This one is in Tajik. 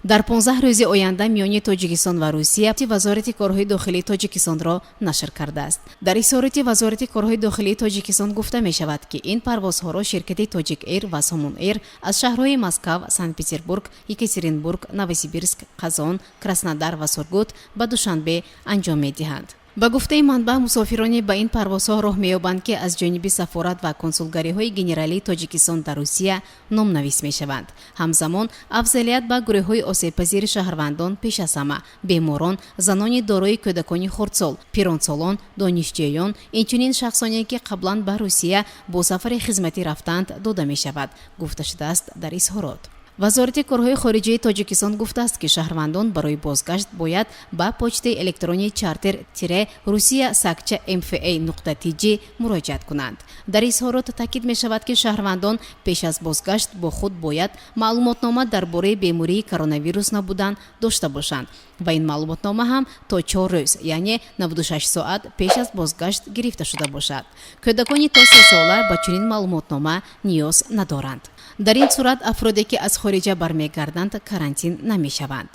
Дар 15 рӯзи оянда миёни Тоҷикистон ва Русия Вазорати корҳои дохилии Тоҷикистонро нашр кардааст. Дар изҳороти Вазорати корҳои дохилии Тоҷикистон гуфта мешавад, ки ин парвозҳоро ширкати Тоҷик Эйр ва Сомон Эйр аз шаҳрҳои Москав, Санкт Петербург, Екатеринбург, Новосибирск, Қазон, Краснодар ва Сургут ба Душанбе анҷом медиҳанд. Ба гуфтаи манбаъ, мусофироне ба ин парвозҳо роҳ меёбанд, ки аз ҷониби сафорат ва консулгариҳои генералии Тоҷикистон дар Русия номнавис мешаванд. Ҳамзамон афзалият ба гурӯҳҳои осебпазири шаҳрвандон, пеш аз ҳама беморон, занони дорои кӯдакони хурдсол, пиронсолон, донишҷӯён, инчунин шахсоне, ки қаблан ба Русия бо сафари хизматӣ рафтаанд, дода мешавад, гуфта шудааст дар изҳорот. Вазорати корҳои хориҷаи Тоҷикистон гуфтааст, ки шаҳрвандон барои бозгашт бояд ба почтаи электронии charter-russia@mfa.tj муроҷиат кунанд. Дар изҳорот таъкид мешавад, ки шаҳрвандон пеш аз бозгашт бо худ бояд маълумотнома дар бораи бемории коронавирус набудан дошта бошанд ва ин маълумотнома ҳам то 4 рӯз, яъне 96 соат пеш аз бозгашт гирифта шуда бошад. Кӯдакони то 3 сола ба чунин маълумотнома ниёз надоранд. Дар ин сурат афроде, ки аз хориҷа бармегарданд, карантин намешаванд.